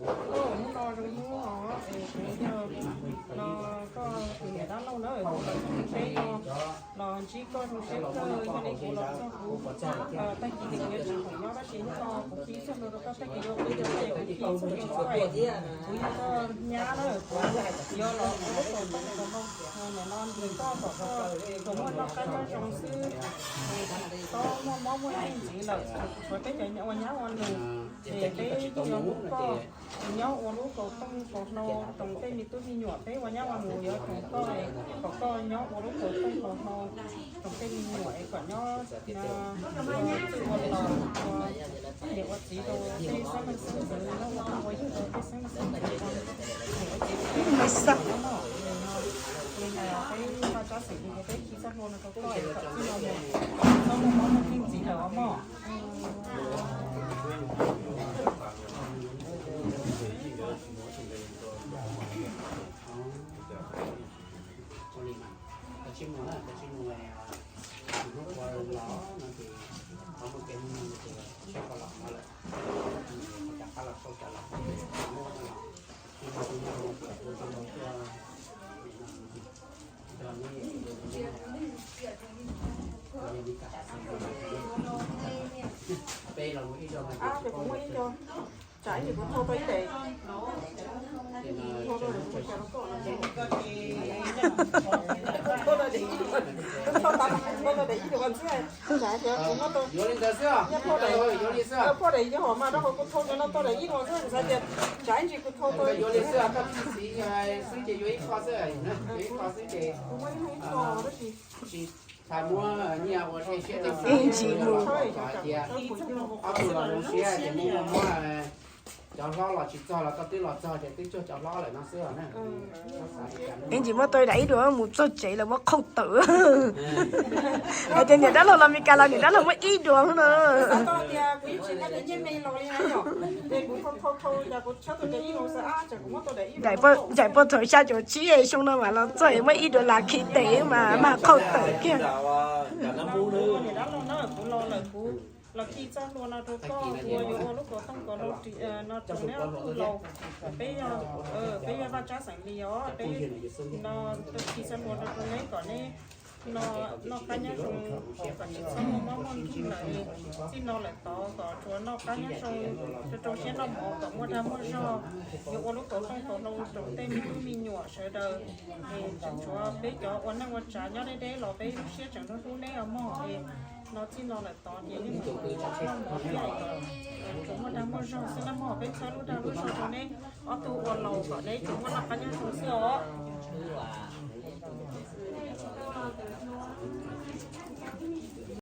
Koj hnub no zoo hnub no es kuv yog no koj tus niam dab laug na, kuv los txog ntseb no los ntsib koj zoo siab kawg, yog li kuv los txog kuv tag kis ces kuv yuav tsis khoom nyob tab sis hnub no kuv khi txoj hlua rau koj tag kis yuav peb cov txhua yam kuv khi txoj hlua rau koj. Kuv yog koj nyab na, kuv yuav los ua lub kaum tooj kaum hlau nim no nrog koj kom koj tsuas muaj noj qab nyob zoo xwb, txhob muaj mob muaj nkeeg ntxiv lawm, tshuav peb cov ua nyab ua nus ces peb yuav hlub koj. Nyob ua lub kaum tooj kaum hlau rau tej me tub me nyuam, peb ua nyab ua nus yuav hlub koj, kom koj nyob ua lub kaum tooj kaum hlau rau tej me nyuam es kom nyob txwj ua laus ua niam ua txiv rau tej xeeb leej xeeb ntxwv, nyob ua phooj ua ywg rau tej xeeb leej xeeb ntxwv, niam ua txiv rau tej xeeb ntxwv no. Li no peb vaj tsab xeem li peb khi txoj hlua no rau koj es kom txij no mus txhob muaj mob muaj nkeeg ntxiv lawm os mog. Tsam ib ntsis kuv thau tau ib daim, kuv thau tau daim ib daim, kuv thau tau daim ib daim xwb, tsam tias kuv muab tau, phauj daim yog hom mas rau qhov kuv thau cov no tau daim ib daim xwb, kuv xav tias tsam ib ntsis kuv thau tau. Ib ntsis mus, cov hlob los tsis txog los koj twb los txog ces twb cuag cov hlob lawm no xwb os na. Ib ntsis muab tau daim ib daim mus txog tsev lawv muab qhau tawm. Hais tias niam dab laug los Mes Kas los niam dab laug muab ib daim no. Daim poj thaum xya caum tsib xyoo no mas los txog muab ib daim las khi tes mas mag qhau tawm kiag. Los khi txoj hlua no rau koj ua yuav ua lub kaum tooj kaum hlau no rau neb ob tug laus. Peb yog, peb yog vaj tsab xeem li os, peb no khi txoj hlua no rau neb kom neb no noj qab nyob zoo, kom tsis txhob muaj mob muaj nkeeg lawm. Txij no lawm tod kom tsuas noj qab nyob zoo, rau rau siab noj mov kom muaj dag muaj zog. Yuav ua lub kaum tooj kaum hlau rau tej me tub me nyuam sawv daws. Es tseem tshuav peb cov ua neej ua tsav nyob deb deb los peb lub siab tseem hlub hlub neb os mog. Es no txij no lawm tod ces yeej mus noj mov thiab, tsuas muaj dag muaj zog xwb na mog. Peb txhawb lub dag lub zog rau neb ob tug ua laus kom neb tsuas muaj noj qab nyob zoo xwb os.